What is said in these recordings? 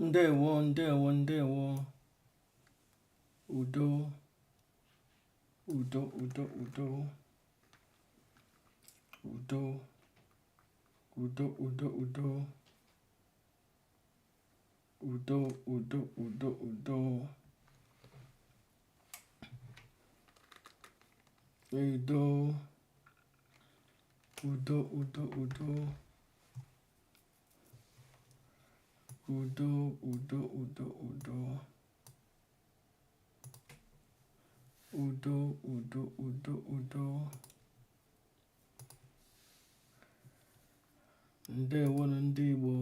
Ndewo, ndewo, ndewo. Udo, udo, udo, udo. Udo, udo, udo, udo. Udo, udo, udo, udo. Udo, udo, udo, udo. Udo, udo, udo, udo. Udo, udo, udo, udo. Ndewonụ ndị Igbo.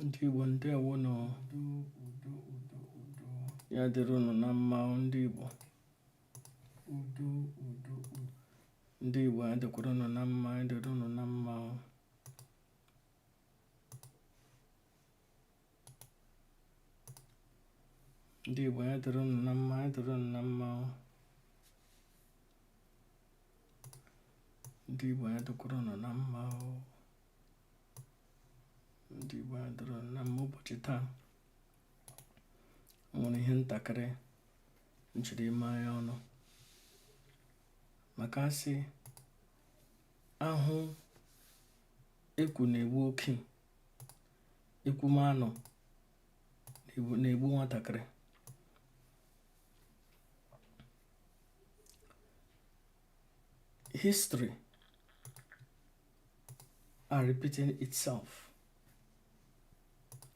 Ndị Igbo, ndewonụ. Udo, udo, udo. Ya dịrị unu na mma, ndị Igbo. Udo, udo, udo. Ndị Igbo, ya dịkwara unu na mma, ya dịrị unu na mma. Ndị Igbo, ya dịrị unu na mma, ya dịrị unu na mma. Ndị Igbo, ya dịkwara unu na mma. Ndị Igbo, ya dịrị unu na mma. Ụbọchị taa, o nwere ihe ntakịrị m chọrọ ime anya ọnụ maka asị ahụ ekwu na-egbu okenye, ekwumanụ na-egbu nwatakịrị. History are repeating itself,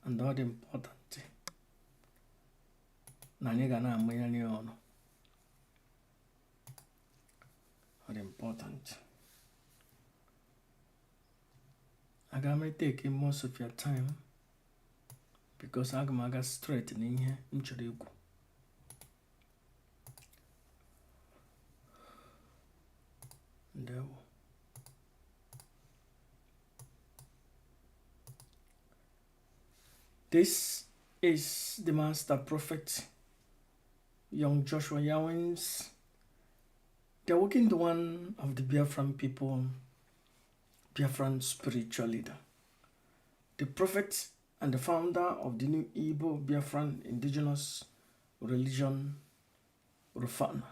and ọ dị important na anyị ga na-amanyere ya ọnụ. Ọ dị important. Aga m take most of your time because aga m aga straight n'ihe m chọrọ ikwu. Ndewo. This is the Master Prophet, Young Joshua Yawins, the working one of the Biafran people, Biafran spiritual leader, the prophet and the founder of the new Igbo Biafran indigenous religion, Rufana.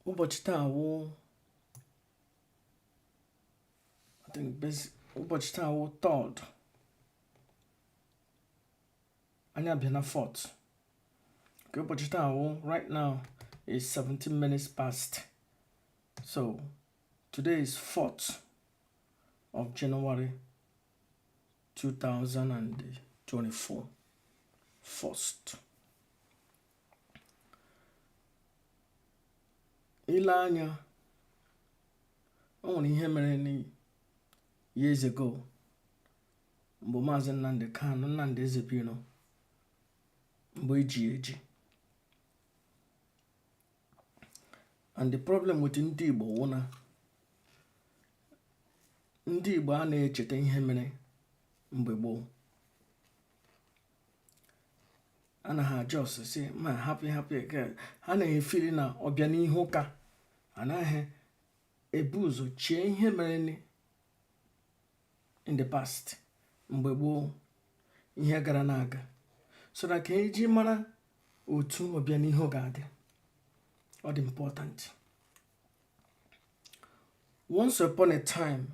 Ụbọchị taa wụ, I think, ụbọchị taa wụ third. Anyị abịa na fourth. Okay, ụbọchị taa wụ, right now is 17 minutes past. So today is 4th of January 2024. First. Ile anya, o nwere ihe mere years ago mgbe Maazị Nnamdi Kanu, Nnamdi Ezebiro, mgbe eji eji. And the problem with ndị Igbo wụ na ndị Igbo a na-echeta ihe mere mgbe gboo anaghị ajọs si ma hapụ hapụ. Ha na-efili na ọbịanihu ụka anaghị ebu ụzọ chee ihe mere in the past, mgbe gboo, ihe gara na-aga, so that ka eji mara otu ọbịanihu ga-adị. Ọ dị important. Once upon a time,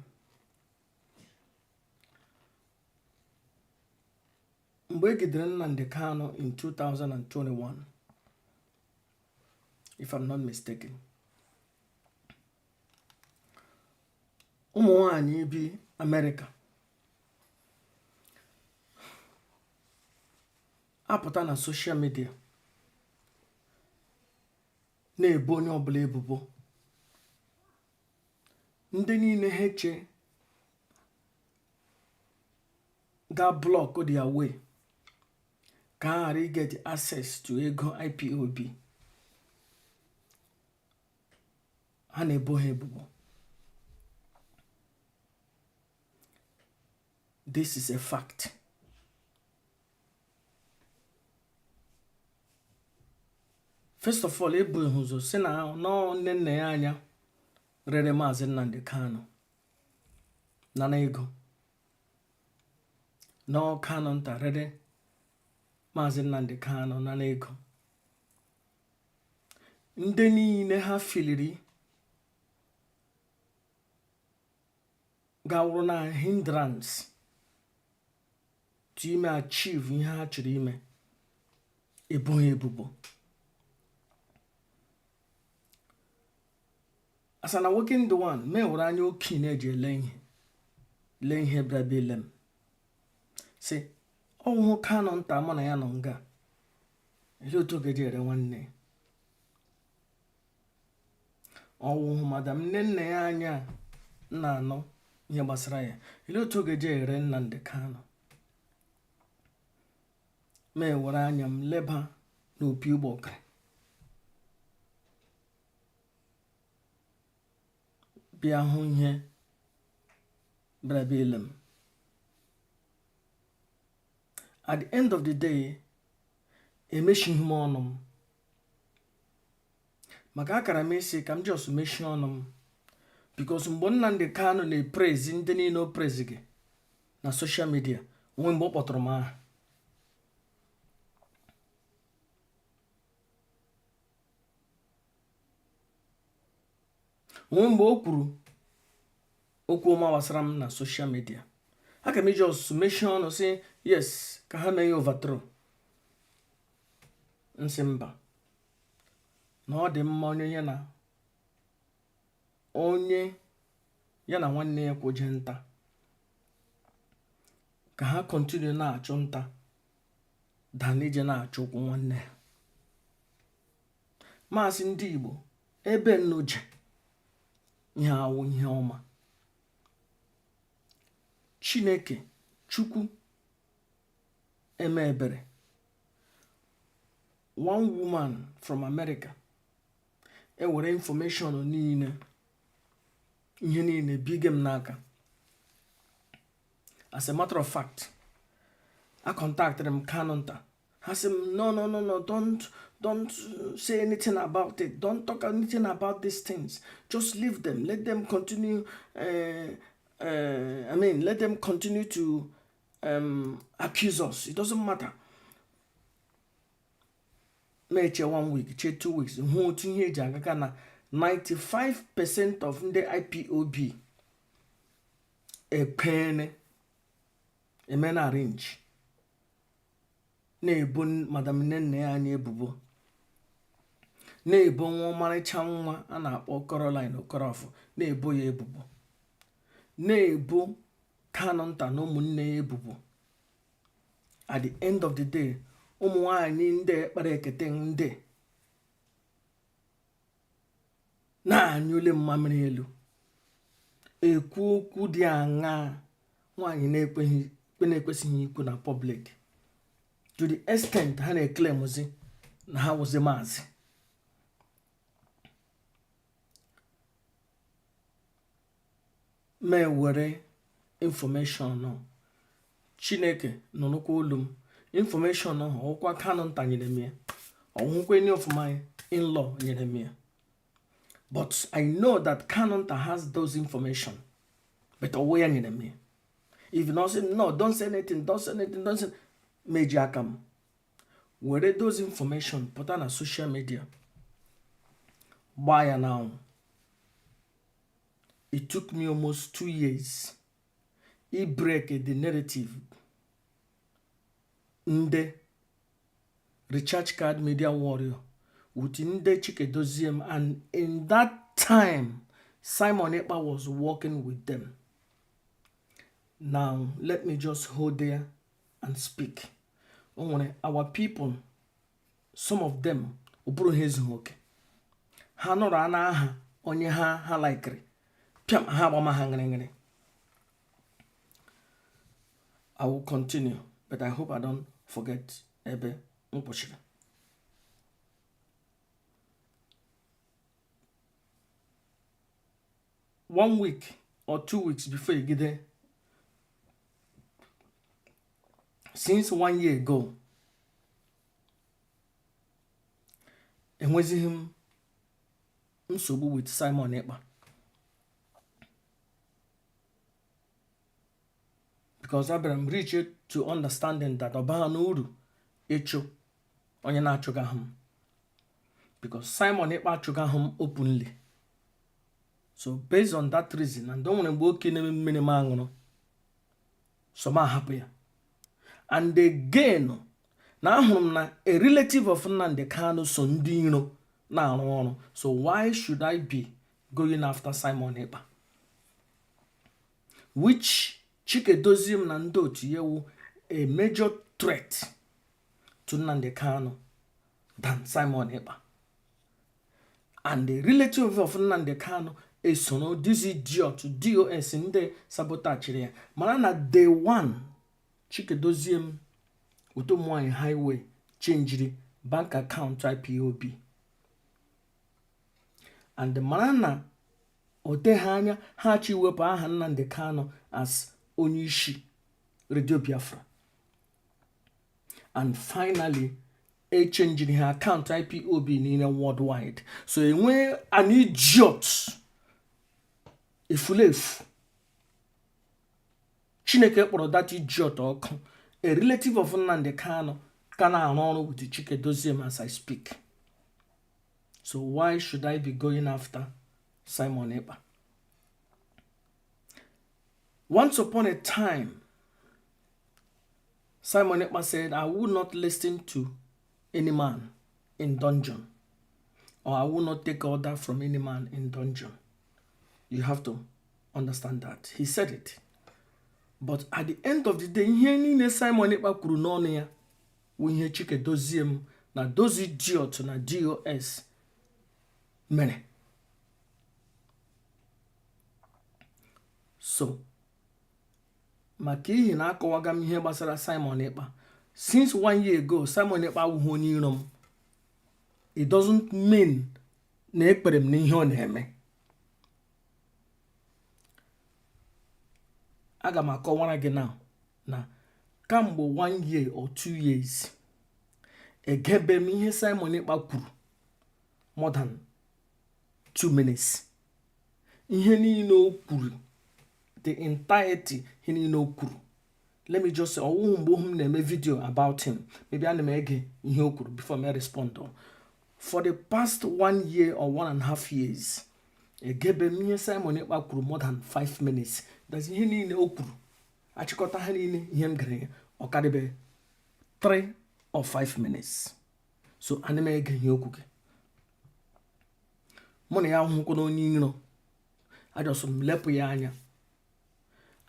mgbe e gidere Nnamdi Kanu in 2021, if I'm not mistaken, ụmụ nwanyị bi Amerịka apụta na social media na-ebo onye ọbụla ebubo, ndị niile ha eche ga block their way ka ha ghara iget access to ego IPOB, ha na-ebo ha ebubo. This is a fact. First of all, ebughị ụzọ si na nọọ nne nna ya anya rere Maazị Nnamdi Kanu. Nana ego na Kanu nta rere Maazị Nnamdi Kanu nana ego. Ndị niile ha filiri ga-awụrụ na hindrance to ime achieve ihe ha chọrọ ime, ebo ha ebubo. As an awakened one, mee were anya okenye na-eji ele ihe, lee ihe bịara bịa ele m, sị ọwụhụ Kanu nta mụ na ya nọ nga, ele otu ọ ga-eji ere nwanne? Ọwụhụ Madam nne nna ya anya nna anọ ihe gbasara ya, ele otu ọ ga-eji ere Nnamdi Kanu? Ma ewere anya m leba n'opi ụgbọgịrị, bịa hụ ihe bịara bịa ele m. At the end of the day, emechighị m ọnụ m, maka akara m isi ka m just mechie ọnụ m, because mgbe Nnamdi Kanu na-epraise ndị niile o praise gị na social media, onwe mgbe ọ kpọtụrụ m aha. Onwe mgbe o kwuru okwu ọma gbasara m na social media. Aka m just mechie ọnụ sị yes, ka ha mee ya overthrow. Nsị mba, na ọ dị mma onye ya na onye ya na nwanne ya kwoje nta, ka ha continue na-achụ nta than ije na-achụ ụkwụ nwanne ha. Maasị ndị Igbo, ebe nnuje ihe awụ ihe ọma Chineke Chukwu eme ebere. One woman from America ewere information niile, ihe niile bige m n'aka. As a matter of fact, a contacted m Kanu nta. Ha sị m, "No, no, no, no, don't say anything about it. Don't talk anything about these things. Just leave them. Let them continue, I mean, let them continue to accuse us. It doesn't matter." Na-eche one week, che 2 weeks, hụ otu ihe eji agaga na 95% of ndị IPOB ekpene eme na arrange na-ebo Madam Nne ya anya ebubo, na-ebo nwa ọmarịcha nwa a na-akpọ Caroline Okorafor, na-ebo ya ebubo, na-ebo Kanu nta na ụmụnne ya ebubo. At the end of the day, ụmụ nwanyị ndị kpara ekete, ndị na-anyụle mmamịrị elu, ekwu okwu dị aṅaa nwaanyị na-ekwesịghị ikwu na public, to the extent ha na-eclaimzi na ha wụzi maazị. Ma were information, Chineke nụrụkwa olu m, information ahụ ọkwa Kanu nta nyere m ya, ọhụkwa any of my in-law nyere m ya, but I know that Kanu nta has those information, but ọwụ ya nyere m ya. If not say no, don't say anything, don't say anything, don't say. Meji aka m were those information pụta na social media, gbaa ya n'anwụ. It took me almost 2 years i break the narrative ndị recharge card media warrior with ndị Chikedoziem, and in that time Simon Ekpa was working with them. Now let me just hold there and speak. O nwere our people, some of them, ụbụrụ ha ezughị oke. Ha nụrụ ana aha onye ha likeri, pịam, ha agbama ha ngịrịngịrị. I will continue, but I hope I don't forget ebe m kwụsịrị. One week or 2 weeks before egide, since one year ago, enwezighị m nsogbu with Simon Ekpa. Because abịara m reach to understanding that ọ baghị n'uru ịchụ onye na-achụgaghị m, because Simon Ekpa achụgaghị m openly. So based on that reason, and o nwere mgbe oke na-eme mmiri m aṅụrụ, so m ahapụ ya. And again, na ahụrụ m na a relative of Nnamdi Kanu so ndị iro na-arụ ọrụ, so why should I be going after Simon Ekpa, which Chike m na ndị otu ya wu a major threat to Nnamdi Kanu than Simon Ekpa? And the relative of Nnamdi Kanu esoro this idiot DOS ndị sabotachiri ya. Mara na day one Chike Doziem with ụmụnwaanyị highway changiri bank account IPOB, and mara na o teghị anya ha achọ iwepụ aha Nnamdi Kanu as onye isi Radio Biafra. And finally, echenjiri ha account IPOB niile worldwide. So enwee an idiot, efulefu Chineke kpọrọ that idiot ọkụ, a relative of Nnamdi Kanu ka na-arụ ọrụ with Chike Doziem as I speak. So why should I be going after Simon Ekpa? Once upon a time, Simon Ekpa said, "I will not listen to any man in dungeon, or I will not take order from any man in dungeon." You have to understand that. He said it. But at the end of the day, ihe niile Simon Ekpa kwuru n'ọnụ ya wụ ihe Chike Doziem na those idiot na DOS mere. So maka ihi na akọwaga m ihe gbasara Simon Ekpa since one year ago, Simon Ekpa awụghị onye iro m. It doesn't mean na ekpere m n'ihe ọ na-eme. Aga m akọwara gị now na kamgbe one year or 2 years, egebe m ihe Simon Ekpa kwuru more than 2 minutes. Ihe niile o kwuru, the entirety, ihe niile o kwuru, let me just say, ọwụhụ mgbe m na-eme video about him, maybe ana m ege ihe o kwuru before m respond. For the past one year or 1.5 years, egebe m ihe Simon Ekpa kwuru more than 5 minutes. That's ihe niile o kwuru, achịkọta ha niile, ihe m gere ya, ọ karịbe 3 or 5 minutes. So ana m ege ihe okwu gị. Mụ na ya ahụhụkwa na onye iro ajọsọ m lepụ ya anya.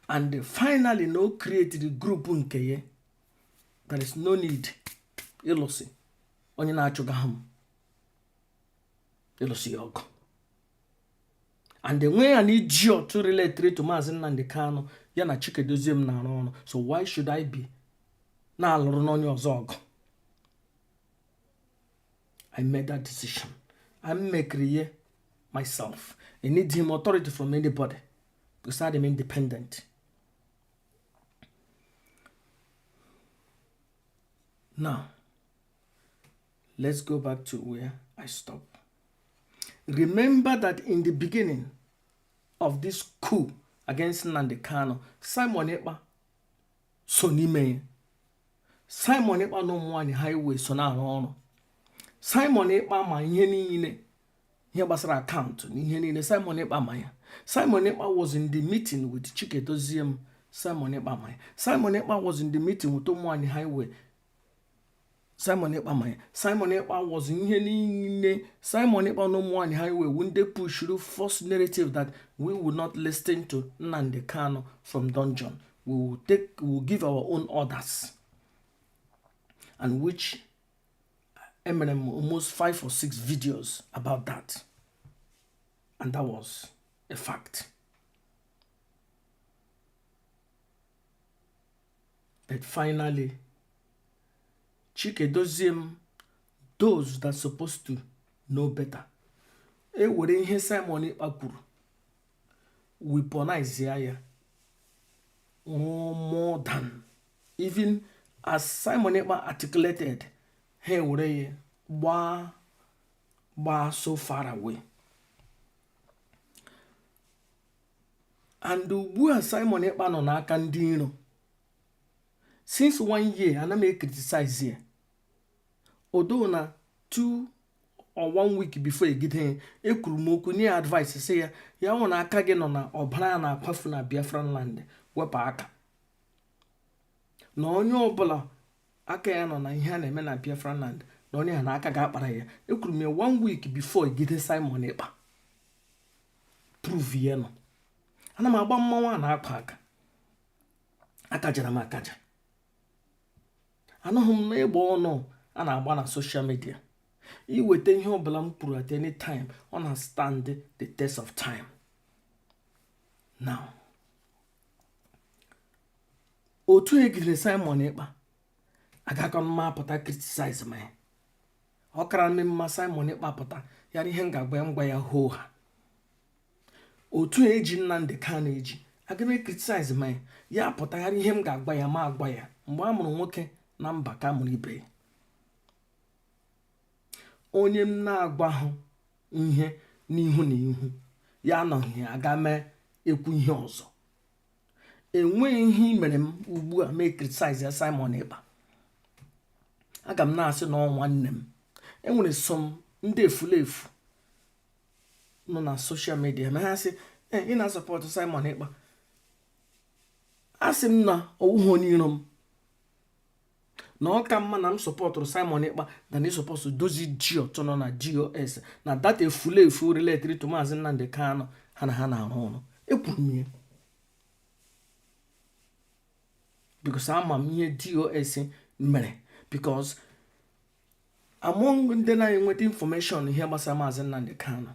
And finally, na o created group nke ya, there is no need ịlụsị onye na-achụga m, ịlụsị ya ọgụ. And enweghị an idiot related to Maazị Nnamdi Kanu ya na Chike Doziem na-arụ ọrụ, so why should I be na-alụrụ n'onye ọzọ ọgụ? I made that decision. I mekiri ye myself. I need him authority from anybody because I am independent. Now let's go back to where I stopped. Remember that in the beginning of this coup against Nnamdi Kanu, Simon Ekpa so n'ime ya. Simon Ekpa na ụmụ nwanyị highway so na-arụ ọrụ. Simon Ekpa ma ihe niile, ihe gbasara account na ihe niile. Simon Ekpa ma ya. Simon Ekpa was in the meeting with Chike Doziem. Simon Ekpa ma ya. Simon Ekpa was in the meeting with ụmụ nwanyị highway. Simon Ekpa ma ya. Simon Ekpa was ihe niile. Simon Ekpa na ụmụ nwanyị highway wu ndị pushuru first narrative that we will not listen to Nnamdi Kanu from dungeon. We will give our own orders, and which emere m almost five or six videos about that, and that was a fact. But finally, Chike Doziem, those that supposed to know better, e were ihe Simon Ekpa kwuru weaponize ya rụọ more than even as Simon Ekpa articulated. Ha ewere ya gbaa gbaa so far away. And ugbu a Simon Ekpa nọ n'aka ndị iro. Since one year ana m criticize ya, although na 2 or 1 week before egide ya, ekwuru m okwu nye advice, sị ya, ya hụ na aka gị nọ na ọbara a na-akwafu na Biafran land, wepụ aka. Na onye ọbụla aka ya nọ na ihe a na-eme na Biafran land, na onye ha na aka ga-akpara ya. Ekwuru m ya one week before egide Simon Ekpa. Prove ya nọ ana m agba mmanwụ a na-akwa aka, akajara m akaja. Anọghị m n'ịgba ọnụ a na-agba na social media. Iweta ihe ọbụla m kwuru at any time, ọ na stand the test of time. Now, otu egidere Simon Ekpa, agakọ mma apụta criticize ma ya. Ọ kara mme mma Simon Ekpa pụta ya ihe m ga-agwa ya, ngwa ya hoo ha. Otu eji Nnamdi Kanu eji, aga m criticize ma ya. Ya pụtagharị ihe m ga-agwa ya, ma agwa ya. Mgbe a mụrụ nwoke na mba ka mụrụ ibe ya, onye m na-agwahụ ihe n'ihu na ihu ya anọghị aga mee ekwu ihe ọzọ. Enweghị ihe ị mere m ugbu a mee criticize ya. Simon Ekpa, aga m na-asị na ọ nwanne m. Enwere some ndị efulefu nọ na social media ma ha sị ị na-asupport Simon Ekpa. A sị m na ọwụghị onye iro m, na ọ ka mma na m supportụrụ Simon Ekpa than ịsupport those idiot nọ na DOS na data efulefu related to Maazị Nnamdi Kanu. Ha na ha na-arụ ọrụ. Ekwuru m ya because ama m ihe DOS mere, because among ndị na-enweta information ihe gbasara Maazị Nnamdi Kanu,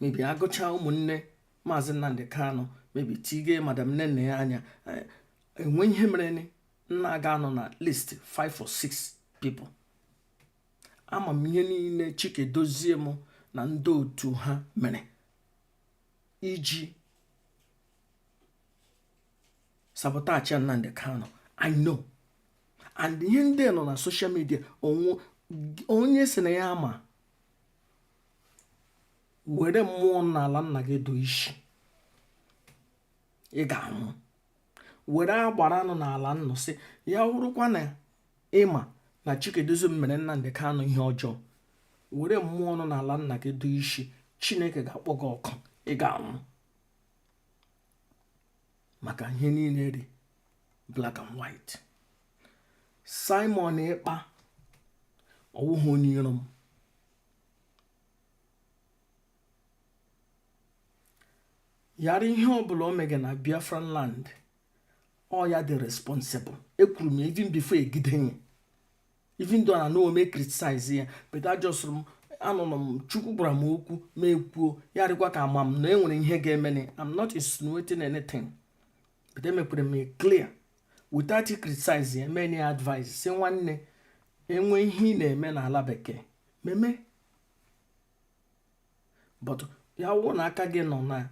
maybe agụcha ụmụnne Maazị Nnamdi Kanu, maybe tige Madam Nene ya anya, enwe ihe mere nna ga-anọ na list 5 or 6 people. Ama m ihe niile Chike Dozie m na ndị otu ha mere iji sabotage Nnamdi Kanu. I know. And ihe ndị nọ na social media, onye si na ya ama were mmụọ n'ala nna gị do isi, ị ga-anwụ. Were agbara nọ n'ala nnụ sị ya wụrụkwa na ịma na Chikedozie mere Nnamdi Kanu ihe ọjọọ, were mmụọ nọ n'ala nna gị do isi, Chineke ga-akpọ gị ọkụ, ị ga-anwụ. Maka ihe niile dị black and white. Simon Ekpa ọwụghị onye iro m. Yara ihe ọbụla o mege na Biafran land, ọ ya dị responsible. Ekwuru m even before egide ya, even though na no ome criticize ya, but ajọsụrụ m, anụrụ m Chukwu gwara m okwu ma ekwuo ya dịkwa ka ama m na enwere ihe ga-emeni. I'm not insinuating anything, but emekwere m clear without criticize ya, mee ya advice, sị nwanne, enwe ihe ị na-eme n'ala bekee meme, but ya wụ na aka gị nọ na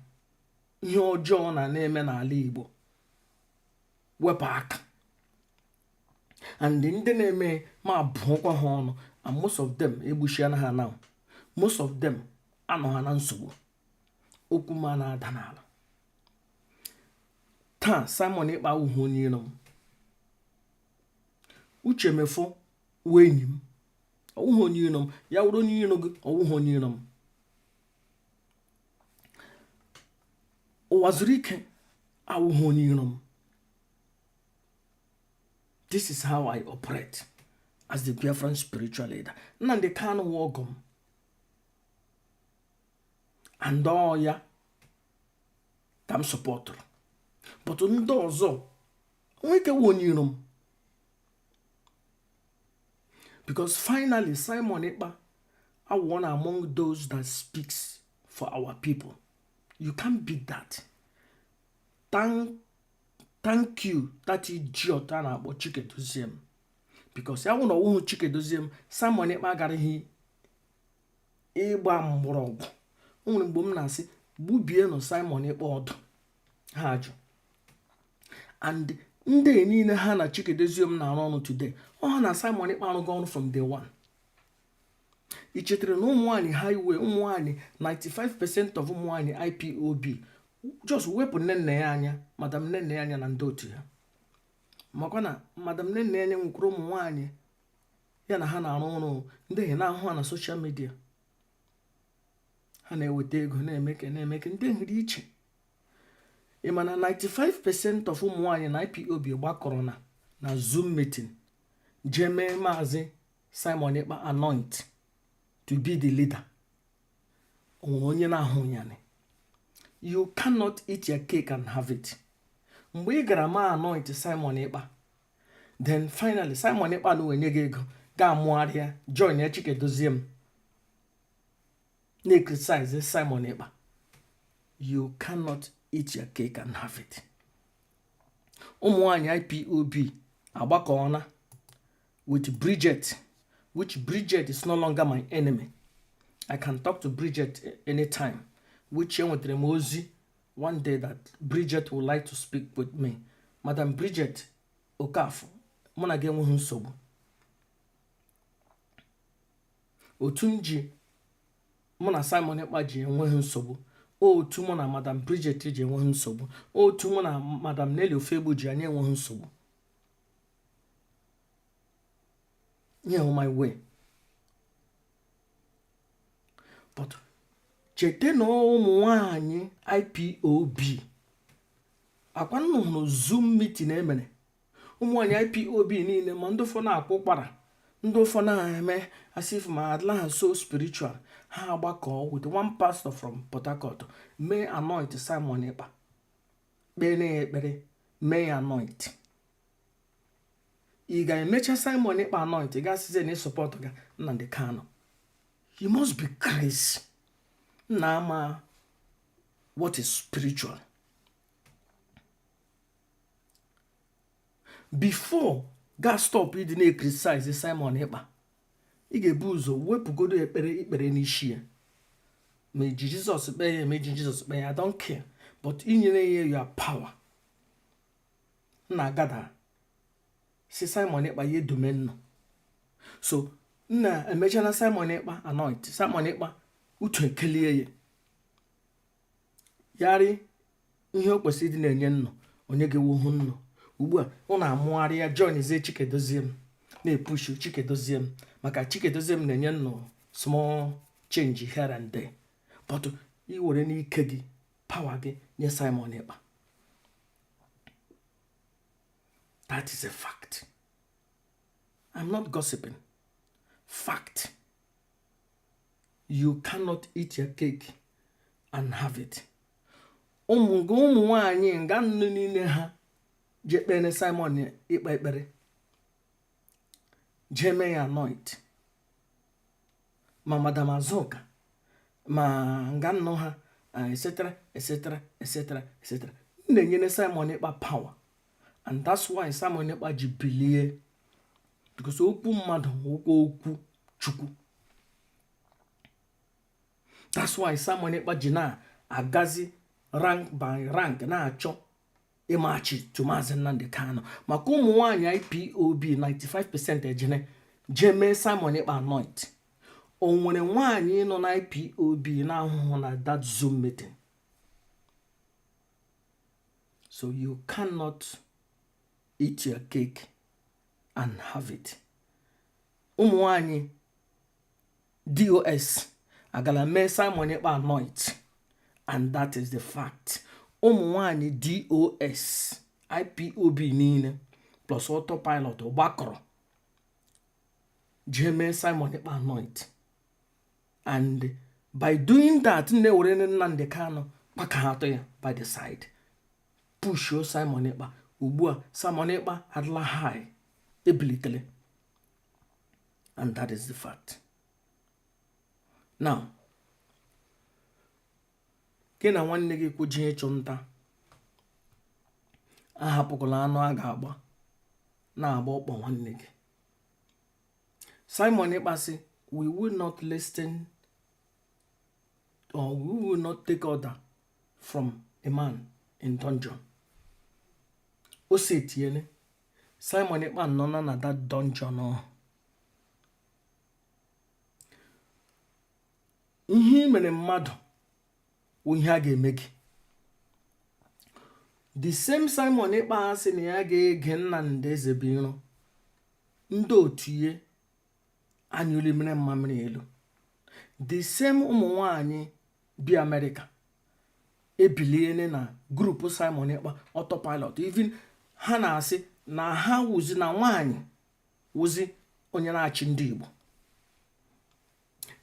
ihe ọjọọ na na-eme n'ala Igbo, wepụ aka. And ndị na-eme ma bụọkwa ha ọnụ, and most of them egbuchiana ha now. Most of them anọ ha na nsogbu. Okwu ma na-ada n'ala taa. Simon Ekpa awụghị onye iro m. Uche Mefo wee enyi m, ọwụghị onye iro m. Ya wụrụ onye iro gị, ọwụghị onye iro m. Ụwa zuru ike awụghị onye iro m. This is how I operate as the Biafran spiritual leader. Nnamdi Kanu wụ ọgọ m, and ọ ya ka m supportụrụ, but ndị ọzọ nwee ike wụ onye iro m, because finally Simon Ekpa awụ one among those that speaks for our people. You can't beat that. Thank you that idiot a na-akpọ Chike Doziem, because ya wụ na ọwụhụ Chike Doziem, Simon Ekpa agaraghị ịgba mgbọrọgwụ. O nwere mgbe m na-asị gbubienụ Simon Ekpa ọdụ, ha ajụ. And ndị niile ha na Chike Doziem na-arụ ọrụ today, ọ ha na Simon Ekpa arụgo ọrụ from day one. Ị chetara na ụmụ nwanyị highway, ụmụ nwanyị, 95% of ụmụ nwanyị IPOB, just wepụ nne nna ya anya, Madam nne nna ya anya na ndị otu ya, Makwa na Madam Nene Anya nwekwara ụmụ nwaanyị ya na ha na-arụ ọrụ, ndị hi na-ahụ ha na social media, ha na-eweta ego, na-emeke na-emeke ndị hụrụ iche. Ị ma na 95% of ụmụ nwaanyị na IPOB gbakọrọ na Zoom meeting jee mee Maazị Simon Ekpa anoint to be the leader. O nwere onye na-ahụ ya? You cannot eat your cake and have it. Mgbe ị gara ma anoint Simon Ekpa, then finally Simon Ekpa na enye gị ego, ga-amụgharịa join ya Chikedozie m na-criticize Simon Ekpa. You cannot eat your cake and have it. Ụmụ nwanyị IPOB agbakọọna with Bridget, which Bridget is no longer my enemy. I can talk to Bridget anytime, which enwetara m ozi one day that Bridget would like to speak with me. Madam Bridget Okafor, mụ na gị enweghị nsogbu. Otu m ji mụ na Simon Ekpa ji enweghị nsogbu, otu mụ na Madam Bridget ji enweghị nsogbu, otu mụ na Madam Nelly Ofegbu ji anyị enweghị nsogbu. Nye my way. But cheta na ụmụ nwanyị IPOB akwa nnụ hụrụ Zoom meeting emere ụmụ nwanyị IPOB niile, ma ndị ụfọ na-akwụ ụkwara, ndị ụfọ na-eme as if ma adịla ha so spiritual, ha agbakọ with one pastor from Port Harcourt mee anoint Simon Ekpa, kpee ya ekpere, mee ya anoint. Ị ga-emecha Simon Ekpa anoint, ị ga-asịzi na ị support ga Nnamdi Kanu? You must be crazy. Nna ama what is spiritual. Before ga stop ịdị na-criticize Simon Ekpa, ị ga-ebu ụzọ wepụgodo ekpere ikpere n'isi ya. Ma eji Jizọs kpee ya, ma eji Jizọs kpee ya, I don't care, but inyere ya your power nna agada si Simon Ekpa ya edume nnọ. So nna emechana Simon Ekpa anoint, Simon Ekpa utu ekelie ya yarị ihe o kwesịrị ịdị na-enye nnọ onye ga-ewohu nnọ. Ugbu a ụnụ amụgharị ya join zie Chikedozie m na-epushu Chikedozie m, maka Chikedozie m na-enye nnọ small change here and there, but ị were n'ike gị, power gị, nye Simon Ekpa. That is a fact. I'm not gossiping. Fact. You cannot eat your cake and have it. Ụmụ gị, ụmụ nwanyị nga nnu niile, ha jee kpere Simon Ekpa ekpere, jee mee ya anoint, ma Madam Azuka, ma nga nnụ ha, etc etc etc etc, na-enyere Simon Ekpa power, and that's why Simon Ekpa ji bilie, because okwu mmadụ okwu okwu Chukwu. That's why Simon Ekpa ji na-agazi rank by rank na-achọ ịmachi to Maazị Nnamdi Kanu, maka ụmụ nwaanyị IPOB 95% ejene jee mee Simon Ekpa anoint. O nwere nwaanyị nọ na IPOB na-ahụhụ na that Zoom meeting? So you cannot eat your cake and have it. Ụmụ nwanyị DOS agala mee Simon Ekpa anoint, and that is the fact. Ụmụ nwanyị DOS IPOB niile plus autopilot gbakọrọ jee mee Simon Ekpa anoint, and by doing that na-ewere Nnamdi Kanu kpaka atọ ya by the side, pushuo Simon Ekpa. Ugbu a Simon Ekpa adịla high, ebilitere, and that is the fact. Now gị na nwanne gị kwuje ịchụ nta, ahapụkwala anụ a ga-agba na-agba ọkpọ nwanne gị. Simon Ekpa sị we will not listen or we will not take order from a man in dungeon. O si etinyere Simon Ekpa nọ na that dungeon ọ ihe i mere mmadụ wụ ihe a ga-eme gị. The same Simon Ekpa sị na ya ga-ege Nnamdi Ezebiro, ndị otu ya anyụli mere mmamịrị elu. The same ụmụ nwanyị bi Amerịka ebiliene na group Simon Ekpa autopilot. Even ha na-asị na ha wụzi na nwaanyị wụzi onye na-achị ndị Igbo,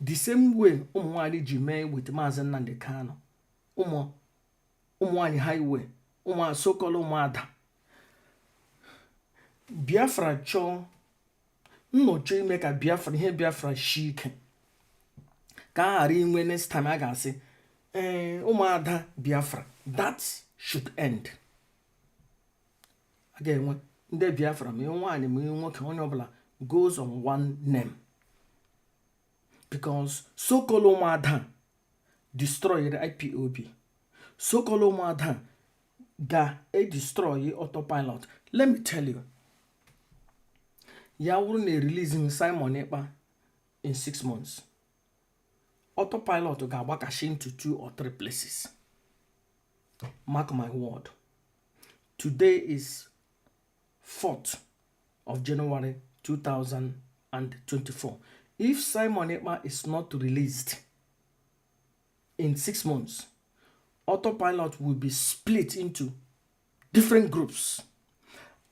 the same way ụmụ nwanyị ji mee with Maazị Nnamdi Kanu. Ụmụ nwanyị highway, ụmụ so-called ụmụada Biafra chọọ nnọchọ ime ka Biafra, ihe Biafra shi ike, ka a ghara inwe next time a ga-asị, ee, ụmụada Biafra. That should end. A ga-enwe ndị Biafra, ma nwaanyị ma nwoke, onye ọbụla goes on one name, because so-called ụmụada destroyed IPOB, so-called ụmụada ga-edestroy autopilot. Let me tell you, ya wụrụ na releasing Simon Ekpa in 6 months, autopilot ga-agbakashi into two or three places. Mark my word. Today is 4th of January 2024. If Simon Ekpa is not released in 6 months, autopilot will be split into different groups,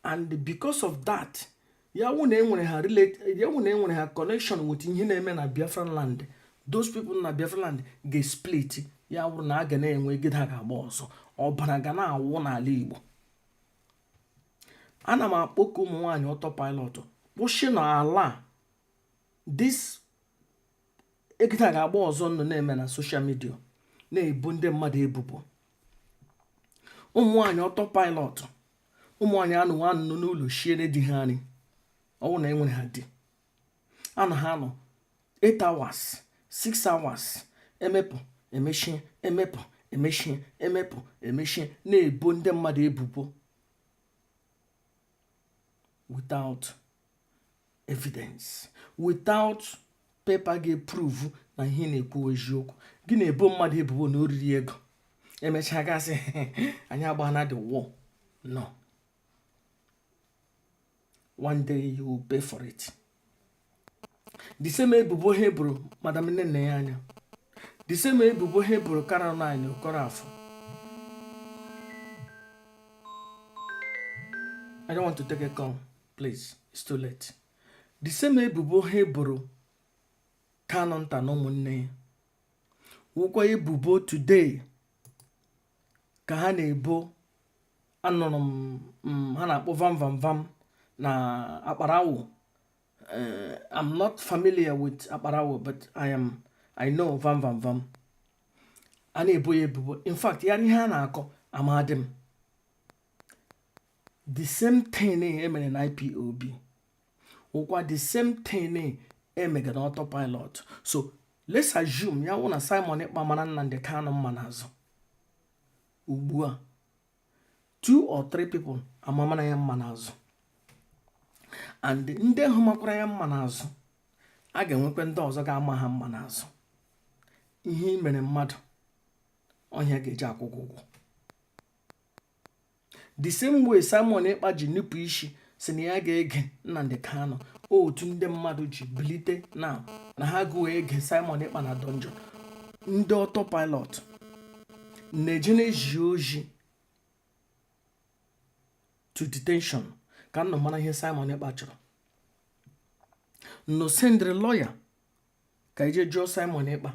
and because of that, ya wụ na enwere ha relate, ya wụ na enwere ha connection with ihe na-eme na Biafran land, those people na Biafran land ga-split. Ya wụrụ na a ga na-enwe egide, ha ga-agba ọzọ, ọbara ga na-awụ n'ala Igbo. Ana m akpọku ụmụ nwaanyị autopilot, kwụsị n'ala this egide ga-agba ọzọ nọ na-eme na social media, na-ebu ndị mmadụ ebubo. Ụmụ nwaanyị autopilot, ụmụ nwaanyị anụ anụ n'ụlọ shiere di ha nri, ọwụ na enwere ha di, anọ ha anọ 8 hours, 6 hours, emepụ emechie, emepụ emechie, emepụ emechie, na-ebo ndị mmadụ ebubo without evidence, without paper ga-eprove na ihe na-ekwu eziokwu. Gị na-ebo mmadụ ebubo na oriri ego, emechaa gasị anyị agbana the war. No, one day you will pay for it. The same ebubo ha eboro Madam Nne ya anya, the same ebubo ha eboro Caroline Okorafor. I don't want to take a call, please, it's too late. The same ebubo ha eboro Kanu nta na ụmụnne ya wụkwa ebubo today ka ha na-ebo. Anụrụ m ha na-akpọ vam vam vam na akparawo. I'm not familiar with akparawo, but I know vam vam vam. A na-ebo ya ebubo. In fact, ya ihe a na-akọ amadị m. The same thing emere na IPOB wụkwa the same thing emega na autopilot. So let's assume ya wụ na Simon Ekpa mara Nnamdi Kanu mma n'azụ ugbu a, two or three people amamara ya mma n'azụ, and ndị ahụ makwara ya mma n'azụ, a ga-enwekwa ndị ọzọ ga-ama ha mma n'azụ. Ihe i mere mmadụ, ọhịa ga-eji akwụkwọ ụgwọ. The same way Simon Ekpa ji nupụ isi si na ya ga-ege Nnamdi Kanu, otu ndị mmadụ ji bilite na ha gụọ ege Simon Ekpa na dungeon. Ndị autopilot na-eje na-eji oji to detention ka nnọ mara ihe Simon Ekpa chọrọ. Nnọ sendịrị lawyer ka eje jụọ Simon Ekpa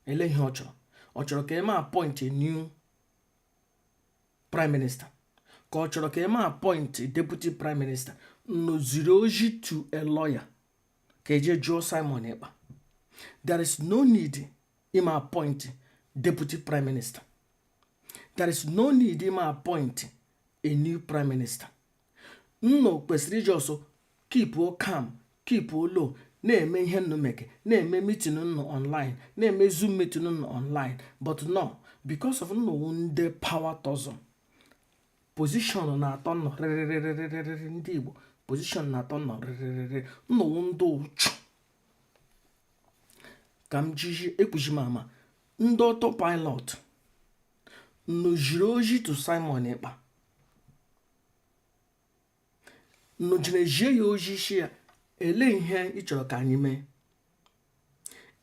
ele ihe ọ chọrọ. Ọ chọrọ ka eme appoint a new prime minister, ka ọ chọrọ ka eme appoint deputy prime minister? Nnọ ziri oji to a lawyer ka eje jụọ Simon Ekpa. There is no need ime appoint deputy prime minister. There is no need ime appoint a new prime minister. Nnọ kwesịrị iji ọsọ keep calm, keep low, na-eme ihe nnụ meke, na-eme meeting nnụ online, na-eme Zoom meeting nnụ online. But no, because of nnụ ndị power tussle, position na-atọ nnọ rịrịrịrịrịrị. Ndị Igbo, position na-atọ nnọ rịrịrịrị. Nnọwụ ndị ụchụ ka m jiji ekwuji m ama. Ndị autopilot nnụ jiri oji to Simon Ekpa. Nnụ jere zie ya ozi sị ya elee ihe ị chọrọ ka anyị mee?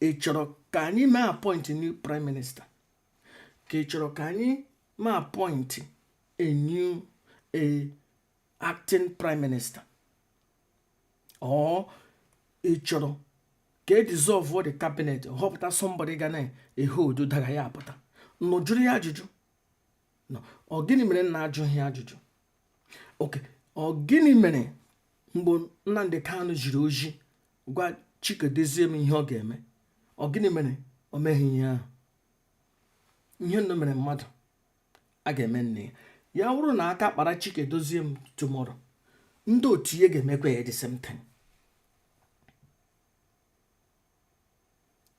Ị chọrọ ka anyị mee appoint new prime minister? Ka ị chọrọ ka anyị mee appoint a new a acting prime minister? Or ị chọrọ ka e dissolve the cabinet họpụta somebody ga na-ehold dagger ya apụta? Nnụ jụrụ ya ajụjụ. Ọ gịnị mere nna ajụghị ajụjụ? Okay, ọ gịnị mere mgbe Nnamdi Kanu jiri ozi gwa Chika Edoziem ihe ọ ga-eme, ọ gịnị mere o meghị ihe ahụ? Ihe nnụ mere mmadụ a ga-eme nne ya. Ya bụrụ na aka kpara Chika Edoziem tomorrow, ndị otu ya ga-emekwa ya the same thing.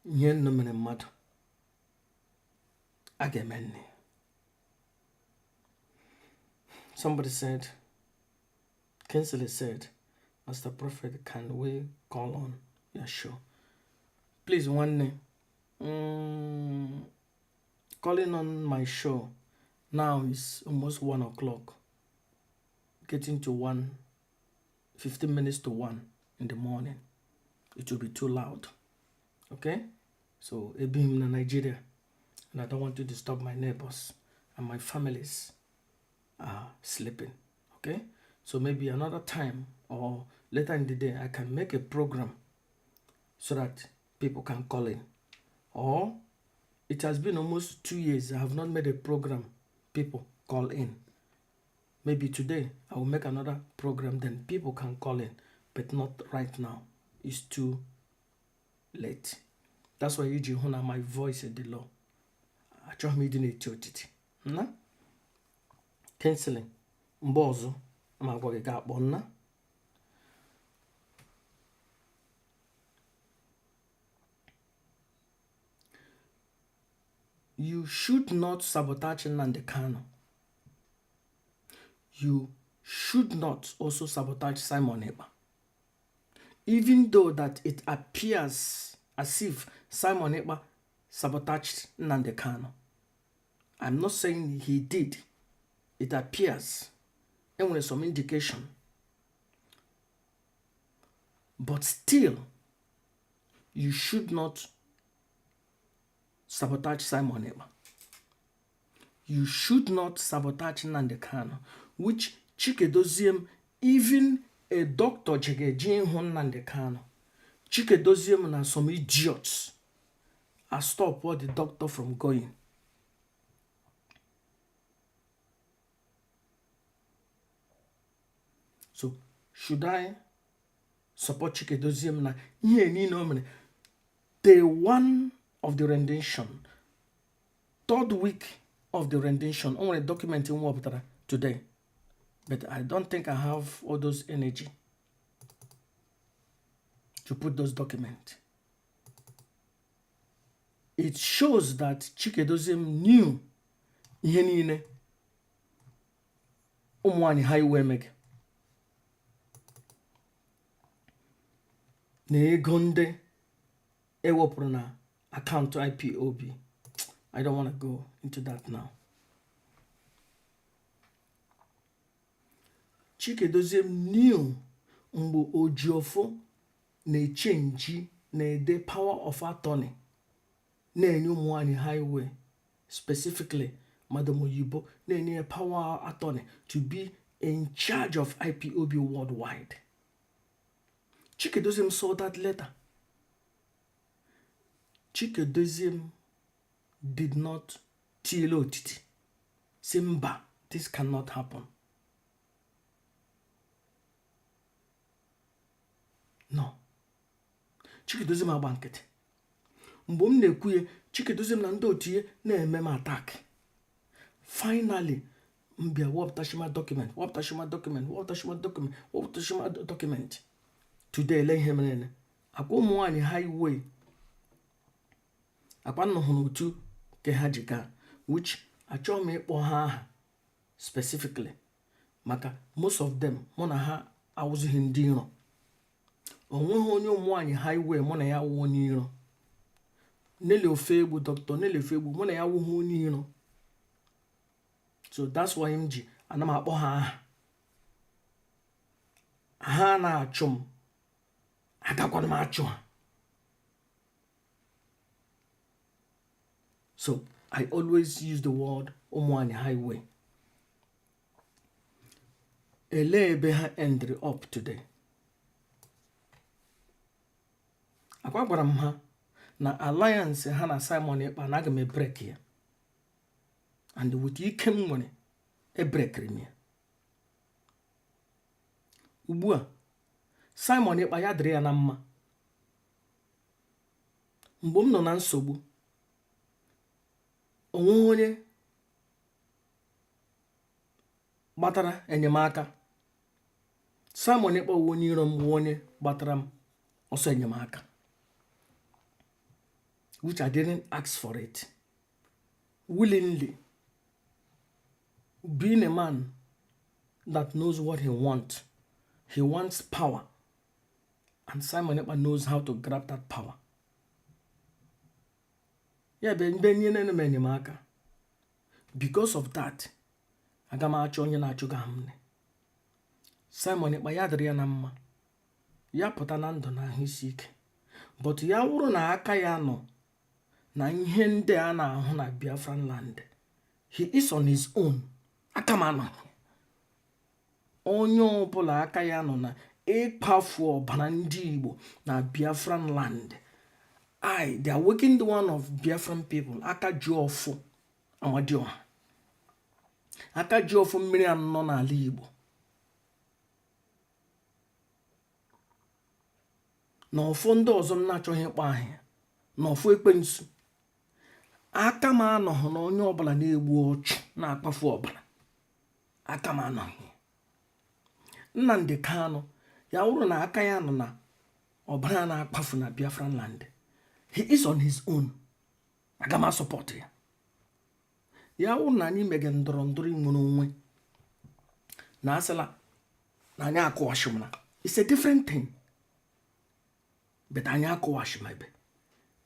Ihe nnụ mere mmadụ a ga-eme nne ya. Somebody said, Kinsley said, Master Prophet, can we call on your show? Please, nwanne, calling on my show now is almost 1 o'clock, getting to 1, 15 minutes to 1 in the morning. It will be too loud. Okay? So, ebi m na Nigeria, and I don't want to disturb my neighbors and my families are sleeping. Okay? So maybe another time or later in the day, I can make a program so that people can call in. Or it has been almost 2 years I have not made a program people call in. Maybe today I will make another program, then people can call in, but not right now. It's too late. That's why iji hụ na my voice dị low. Achọghị m ịdị na-eti otiti. Nna Kinsley, mgbe ọzọ ma agwa gị ga-akpọ nna. You should not sabotage Nnamdi Kanu. You should not also sabotage Simon Ekpa. Even though that it appears as if Simon Ekpa sabotaged Nnamdi Kanu. I'm not saying he did. It appears. Enwere some indication. But still, you should not sabotage Simon Ekpa. You should not sabotage Nnamdi Kanu, which Chika Edoziem, even a doctor jegeje ịhụ Nnamdi Kanu. Chika Edoziem na some idiots a stop the doctor from going. So, should I support Chika Edoziem na ihe niile o mere? Day one of the rendition, third week of the rendition, o nwere document m wepụtara today, but I don't think I have all those energy to put those documents. It shows that Chika Edoziem knew ihe niile ụmụ nwanyị ha iwe emege na ego ndị ewepụrụ na akaụntụ IPOB. I don't want to go into that now. Chika Edoziem knew mgbe Ojiofo na-echange na-ede power of attorney na-enye ụmụ nwanyị highway, specifically Madam Oyibo, na-enye power attorney to be in charge of IPOB worldwide. Chika Edoziem saw that letter. Chika Edoziem did not tiele otiti si mba, this cannot happen. No, Chika Edoziem agba nkịtị. Mgbe m na-ekwu ya, Chika Edoziem na ndị otu ya na-eme m attack. Finally m bịa wepụtachima document, wepụtachima document, wepụtachima document, wepụtachima document. Today, ele ihe mere ene. Akwa ụmụ nwaanyị highway, akwa nnụ hụrụ otu ke ha ji gaa, which achọghị m ịkpọ ha aha specifically maka most of them mụ na ha awụzighị ndị iro. Onweghị onye ụmụ nwaanyị highway mụ na ya wụ onye iro. Nelly Ofegbu, Dr. Nelly Ofegbu, mụ na ya wụghị onye iro. So that's why m ji ana m akpọ ha aha. Ha na-achụ m, agakwana m achụ ha. So I always use the word Ụmụani Highway. Elee ebe ha ended up today? Akwa gwara m ha na alliance ha na Simon Ekpa na aga m ebreak ya, and with ike m nwere ebreakiri m ya. Ugbu a, Simon Ekpa, ya dịrị ya na mma. Mgbe m nọ na nsogbu, onweghị onye gbatara enyemaka. Simon Ekpa wụ onye iro m, wụ onye gbatara m ọsọ enyemaka, which I didn't ask for it, willingly, being a man that knows what he wants. He wants power, and Simon Ekpa knows how to grab that power. Ya bụ mgbe nye m enyemaka. Because of that, aga m achọ onye na-achụga m. Simon Ekpa, ya dịrị ya na mma, ya pụta na ndụ na ahụ isi ike. But ya wụrụ na aka ya nọ na ihe ndị a na-ahụ na Biafran land, he is on his own. Aka m anọghị. Onye ọbụla aka ya nọ na ịkpafu ọbara ndị Igbo na Biafran land, I, the awakened one of Biafran people, aka ji ọfụ Amadioha, aka ji ọfụ mmiri anọ n'ala Igbo, na ọfọ ndị ọzọ m na-achọghị ịkpọ ahịa, na ọfọ ekwensu, aka m anọghị na onye ọbụla na-egbu ọchụ, na-akpafu ọbara. Aka m anọghị. Nnamdi Kanu, ya wụrụ na aka ya nọ na ọbara na-akpafu na Biafran land, he is on his own. Aga m asupport ya. Ya wụrụ na anyị mege ndọrọ ndọrọ nwere onwe na asịla na anyị akụwashimna, it's a different thing, but anyị akụwashimebe.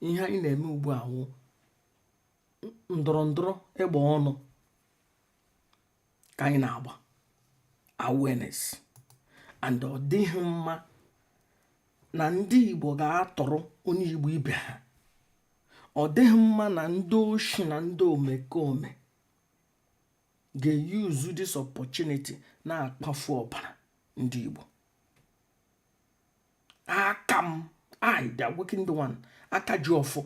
Ihe anyị na-eme ugbu a wụ ndọrọ ndọrọ ịgba ọnụ ka anyị na-agba awareness, and ọ dịghị mma na ndị Igbo ga-atọrọ onye Igbo ibe ha. Ọ dịghị mma na ndị oshi na ndị omekome ga-use this opportunity na-akpafu ọbara ndị Igbo. Aka m, I, the awakened one, aka ji ọfọ,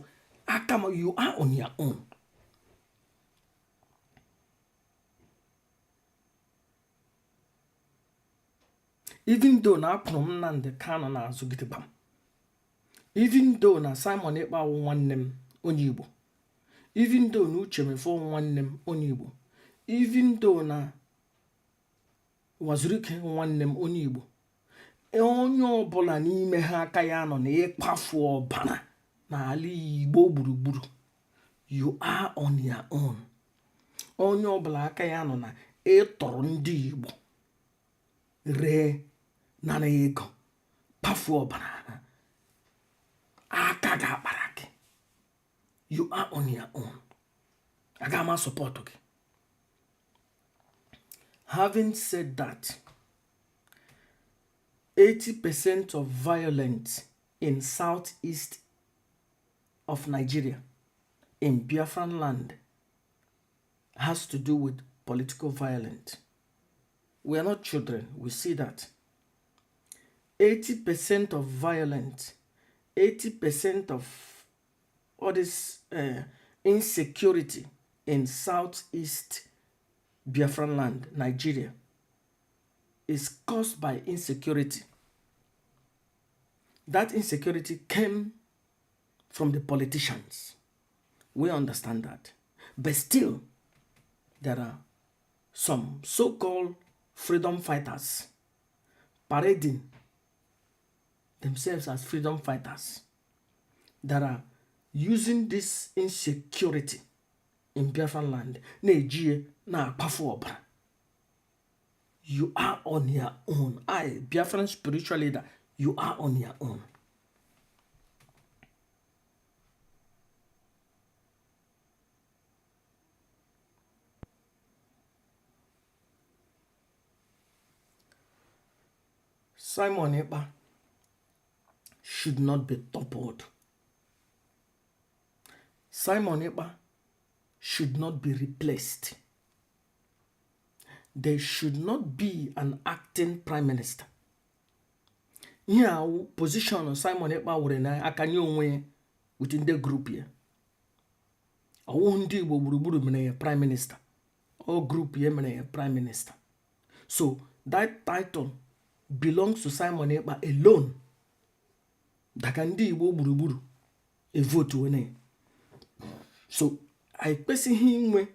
aka m, you are on your own. Even though na akwụrụ m Nnamdi Kanu n'azụ gidigbam, even though na Simon Ekpa wụ nwanne m onye Igbo, even though na Uche Mefor nwanne m onye Igbo, even though na Wazirike nwanne m onye Igbo, onye ọbụla n'ime ha aka ya nọ na ịkpafu ọbara n'ala Igbo gburugburu, you are on your own. Onye ọbụla aka ya nọ na ịtọrọ ndị Igbo, ree, nara ego, kpafuo ọbara ha, aka ga-akpara gị. You are on your own. Aga m asupport gị. Having said that, 80% of violence in southeast of Nigeria, in Biafran land, has to do with political violence. We are not children, we see that. 80% of violence, 80% of all this insecurity in southeast Biafran land, Nigeria, is caused by insecurity. That insecurity came from the politicians. We understand that. But still, there are some so called freedom fighters parading themselves as freedom fighters that are using this insecurity in Biafran land na-eji na-akpafu ọbara. You are on your own. I, Biafran spiritual leader, you are on your own. Simon Ekpa should not be toppled. Simon Ekpa should not be replaced. There should not be an acting prime minister. Ihe a wụ position Simon Ekpa were n'aka nye onwe ya with ndị group ya. Ọwụghị ndị Igbo gburugburu mere ya prime minister, ọ group ya mere ya prime minister. So that title belongs to Simon Ekpa alone. Daka ndị Igbo gburugburu evotu onye. So anyị kwesịghị inwe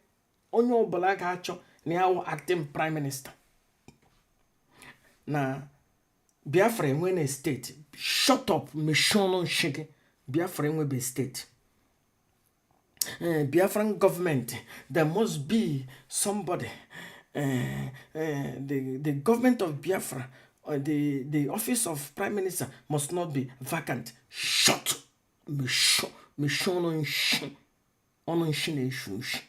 onye ọbụla ga-achọ na ya wụ acting prime minister na Biafra enwe na state. Shut up, mechie ọnụ nshi gị. Biafra enwebe state. Biafran government, there must be somebody, the government of Biafra, the office of prime minister must not be vacant. Shut, mechie ọnụ nshi, ọnụ nshi na-eshi ushi.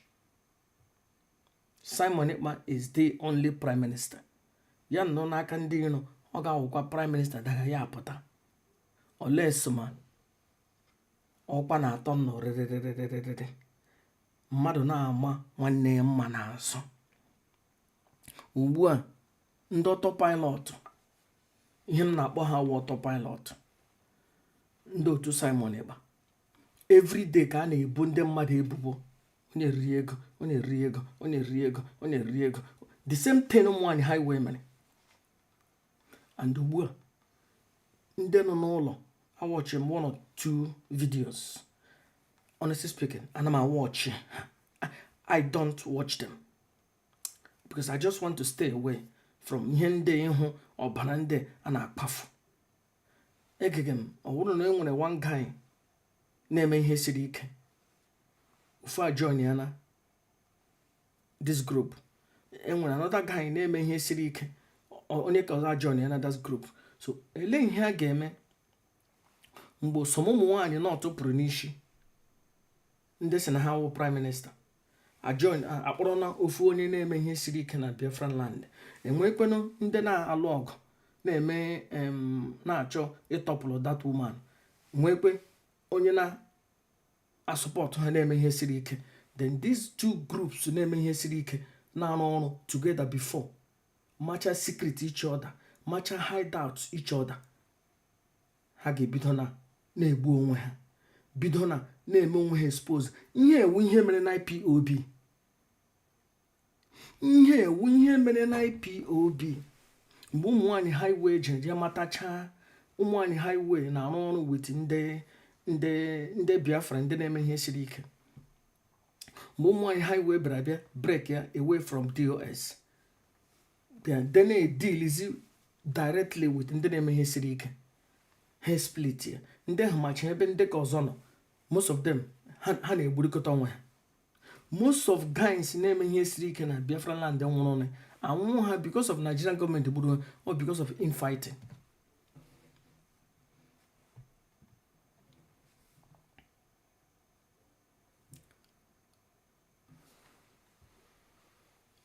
Simon Ekpa is the only prime minister. Ya nọ n'aka ndị iro, ọ ga-awụkwa prime minister daga ya apụta unless ma ọkwa na-atọ nnọ rịrịrịrịrịrị mmadụ na-ama nwanne ya mma n'azụ. Ugbu a ndị autopilot, ihe m na-akpọ ha wụ autopilot, ndị otu Simon Ekpa, everyday ka a na-ebu ndị mmadụ ebubo, onye riri ego, onye riri ego, onye riri ego, onye riri ego. The same thing ụmụ nwaanyị highway mere. And ugbu a ndị nọ n'ụlọ awatchi m one or two videos. Honestly speaking, ana m awatchi ha, I don't watch them because I just want to stay away from ihe ndị ịhụ ọbara ndị a na-akpafu. Egege m, ọ bụrụ na e nwere one guy na-eme ihe siri ike, ofu a join ya na this group. E nwere another guy na-eme ihe siri ike, onye ka ọzọ join ya na that group. So elee ihe a ga-eme mgbe some ụmụ nwaanyị nọtụ pụrụ n'isi ndị si na ha wụ prime minister ajoin akpọrọ na ofu onye na-eme ihe siri ike na Biafran land, enwekwenụ ndị na-alụ ọgụ na-eme na-achọ ịtopple that woman, nwekwe onye na-asupport ha na-eme ihe siri ike. Then these two groups na-eme ihe siri ike na-arụ ọrụ together before, macha secret each other, macha hideout each other, ha ga-ebido na na-egbu onwe ha, bido na na-eme onwe ha expose. Ihe ewu ihe mere na IPOB, ihe ewu ihe mere na IPOB mgbe ụmụ nwanyị highway jere je matachaa. Ụmụ nwanyị highway na-arụ ọrụ with ndị Biafra, ndị na-eme ihe siri ike. Mgbe ụmụ nwanyị highway bịara bịa break ya away from DOS, bịa de na-edealizi directly with ndị na-eme ihe siri ike, ha split ya. Ndị ahụ macha ebe ndị ka ọzọ nọ. Most of them ha na-egburikọta onwe ha. Most of guys na-eme ihe siri ike na Biafra land nwụrụ anwụ ha because of Nigerian gọọmenti gburu ha or because of infighting.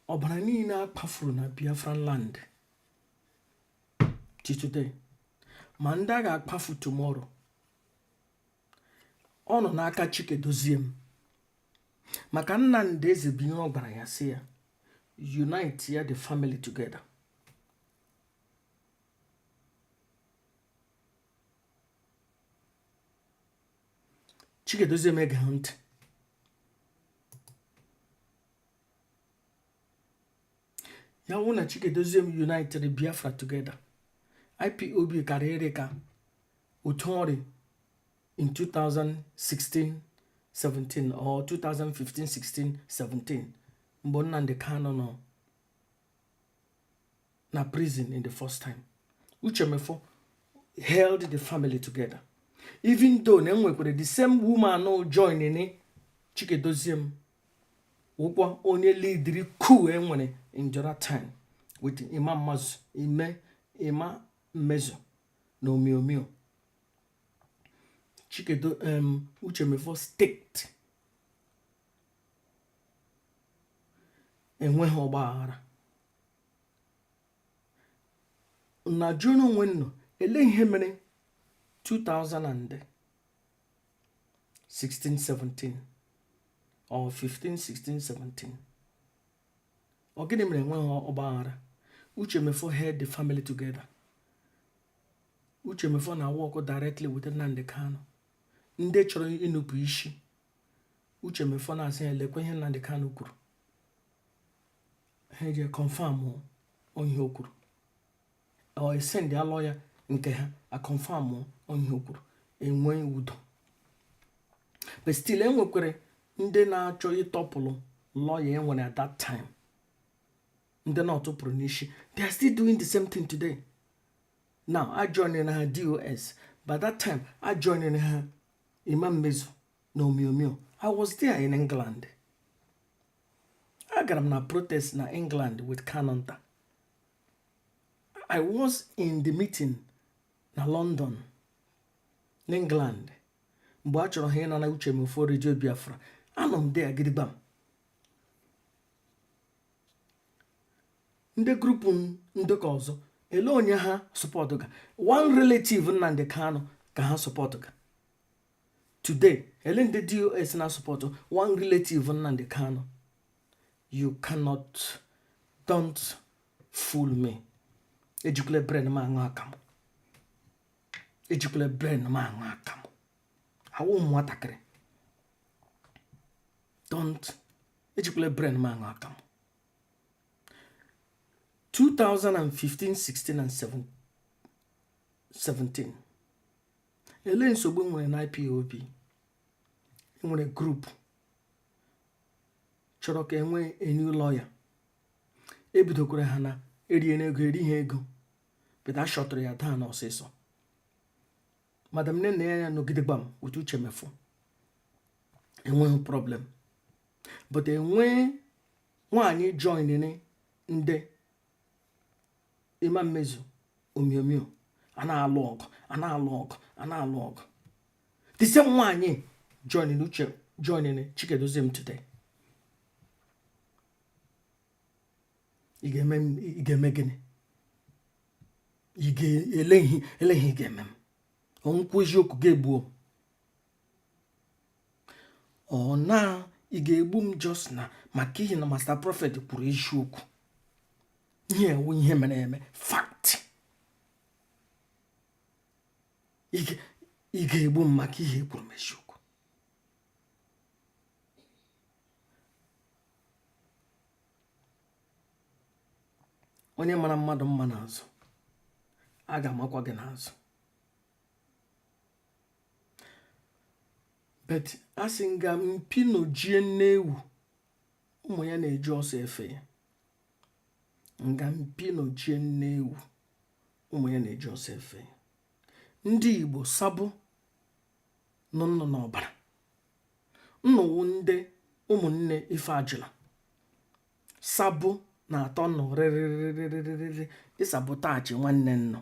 Ọbara niile a kpafuru na Biafran land till today, ma ndị a ga-akpafu tomorrow, ọ nọ n'aka Chike m maka Nnamdi Ezebiro gwara ya sị ya unite ya the family together. Chike Doziem egeghị ntị. Ya wụ na Chike Doziem united Biafra together, IPOB karịrị ka otu ọrị in 2016 17 or 2015 16 17 mgbe Nnamdi Kanu nọ na prison in the first time. Uche Mefor held the family together, even though na enwekwara the same woman join ni Chike Doziem wụkwa onye leadiri coup enwere in the other time with Imam Mazu ime Ima Mmezu na Omiomio. Chikedo Uche Mefor staked enweghị ọgba aghara. Na jụrụ onwe nnụ, ele ihe mere 2016 17 or 15 16 17? Ọ gịnị mere enweghị ọgbaghara? Uche Mefor held the family together. Uche Mefor na work directly with Nnamdi Kanu. Ndị chọrọ ịnụpụ isi, Uche Mefor na-asị ya, lekwa ihe Nnamdi Kanu kwuru. Ha eje confirm ihe o kwuru, or send ya lawyer nke ha a confirm ihe o kwuru, enwe udo. But still, enwekwara ndị na-achọ ịtọpụlụ lawyer enwere at that time, ndị na-ọtụpụrụ n'isi. They are still doing the same thing today. Now I joined ha DOS. By that time I joined ha Imam Mezu na Omiomio. I was there in England. Agara m na protest na England with Kanunta. I was in the meeting na London, n'England, mgbe a chọrọ ha ịna na Uche Mefor Radio Biafra. Anọ m there gidigbam. Ndị group ndị ka ọzọ, ele onye ha support ga? One relative Nnamdi Kanu ka ha support ga. Today, ele ndị DOS na support? One relative Nnamdi Kanu. You cannot, don't fool me. Ejikwala brain m aṅụ akamụ. Ejikwala brain m aṅụ akamụ. Awụ m nwatakịrị. Don't, ejikwala brain m aṅụ akamụ. 2015 16 and 17, ele nsogbu nwere na IPOB? Enwere group chọrọ ka enwee a new lawyer. Ebidokwara ha na eriene ego, erighị ego, but a shutụrụ ya down ọsịsọ. Madam nne ya nọgide gbam with Uche Mefor, enweghị problem. But enwee nwaanyị joinere ndị Imam Mezu Omiomio, a na-alụ ọgụ, a na-alụ ọgụ, a na-alụ ọgụ. The same nwaanyị joinere Uche, joinere Chikedoziem today. Ị ga-eme gịnị? Ị ga-ele ihe, ele ihe ị ga-eme m? Ọnwụkwu eziokwu ga-egbuo m. Ọ na ị ga-egbu m just na maka ihe na Master Prophet kwuru eziokwu. Ihe ewu ihe mere eme, fact. Ị ga-egbu m maka ihe ekwuru m eziokwu. Onye mara mmadụ mma n'azụ, a ga-amakwa gị n'azụ. But a sị nga mpi nọjie nne ewu, ụmụ ya na-eji ọsọ efe ya. Nga mpi nọjie nne ewu, ụmụ ya na-eji ọsọ efe ya. Ndị Igbo, sabo nọ nnụ n'ọbara nnụwụ, ndị ụmụnne ife ajụla sabo na-atọ nnụ rịrịrịrịrịrị ịsabotage nwanne nnụ,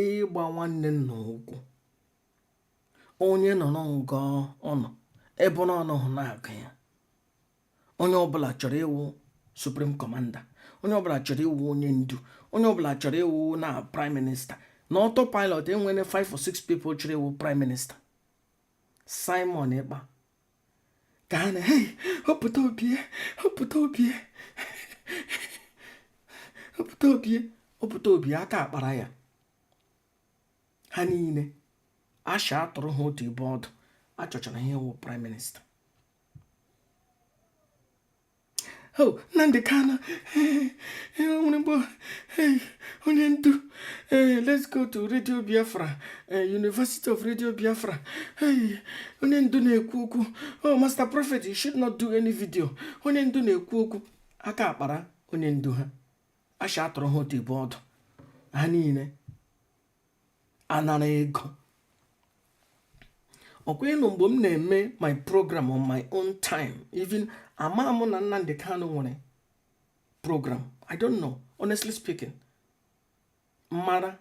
ịgba nwanne nnụ ụkwụ. Onye nọrọ nga ọ nọ, ebe ọ nọghị na-agụ ya. Onye ọbụla chọrọ ịwụ supreme commander, onye ọbụla chọrọ ịwụ onye ndu, onye ọbụla chọrọ ịwụ na prime minister. Na autopilot enwere 5 or 6 people chọrọ ịwụ prime minister. Simon Ekpa ka ha na hey, họpụta obie, họpụta obie, họpụta obie, họpụta obie. Aka akpara ya. Ha niile asha atụrụ ha otu ibe ọdụ, achọchara ihe wụ prime minister. Oh, Nnamdi Kanu nwere mgbe onye ndu, let's go to Radio Biafra, University of Radio Biafra. Onye ndu na-ekwu okwu. Oh, Master Prophet, you should not do any video. Onye ndu na-ekwu okwu. Aka akpara onye ndu ha, asha atụrụ ha otu ibe ọdụ. Ha niile anara ego. Ọkwa ịnụ mgbe m na-eme my program on my own time, even ama m na Nnamdi Kanu nwere program. I don't know, honestly speaking. Mara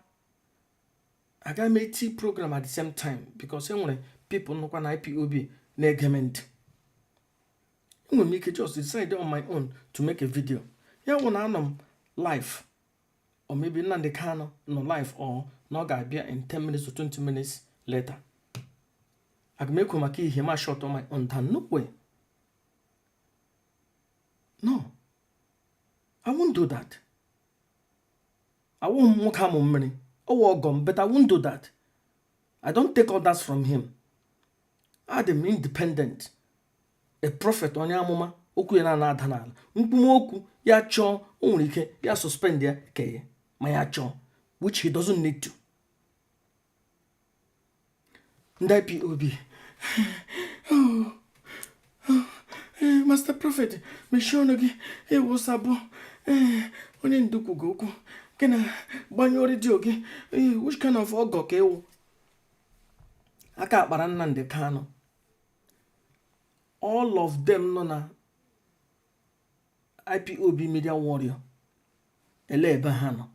aga m eti program at the same time because e nwere people nọkwa na IPOB na-ege m ntị. Enwere m ike just decide on my own to make a video. Ya wụ na anọ m Live or maybe Nnamdi Kanu nọ live or na ọ ga-abịa in 10 minutes or 20 minutes later, aga m ekwu maka ihe ma shut my own down? No way, no, I won't do that. Awụghị m nwoke amụ mmiri ọwụ ọgọ m, but I won't do that. I don't take orders from him. Adị m independent. A prophet, onye amụma, okwu ya na-ana ada n'ala. Mkpụmokwu ya chọọ, o nwere ike ya suspend ya ke ya ma ya chọọ, which he doesn't need to. Ndị IPOB, "Master Prophet, mechie ọnụ gị, ewusabụ onye ndu kwugo okwu gị na gbanyụọ redio gị." Which kind of ọgọ ka ịwụ? Aka akpara Nnamdi Kanu, all of them nọ na IPOB media warrior, ele ebe ha nọ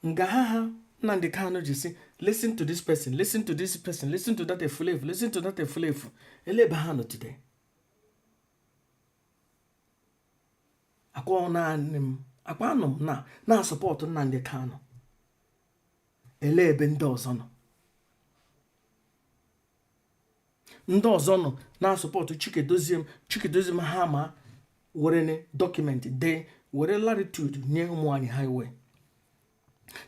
nga ha Nnamdi Kanu ji sị, "Listen to this person, listen to this person, listen to that efulefu, listen to that efulefu." Ele ebe ha nọ today? Akwa naanị m, akwa anọ m na na-asupport Nnamdi Kanu. Ele ebe ndị ọzọ nọ? Ndị ọzọ nọ na-asupport Chikedoziem. Chikedoziem ha ma were document dee, were latitude nye ụmụ highway.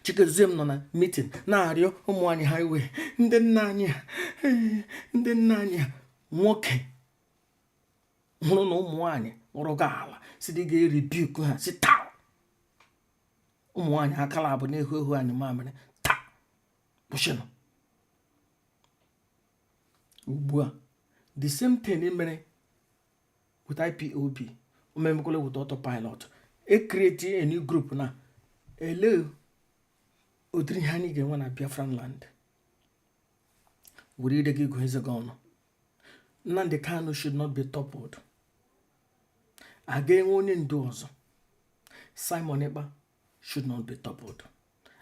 Chikedoziem nọ na meeting na-arịọ ụmụ anyị highway, ndị nna anyị, ndị nna anyị. Nwoke hụrụ na ụmụ nwanyị rụga ala si dị ga-erebuke ha, si taa ụmụ nwanyị akala abụ na-ehu ehu anyị mamịrị taa, kwụsịnụ ugbu a. The same thing mere with IPOB, omemekwala with autopilot. E create a new group na ele ụdịrị ihe anyị ga-enwe na Biafran land. Were ire gị gụọ eze gị ọnụ. Nnamdi Kanu should not be toppled. A ga-enwe onye ndu ọzọ. Simon Ekpa should not be toppled.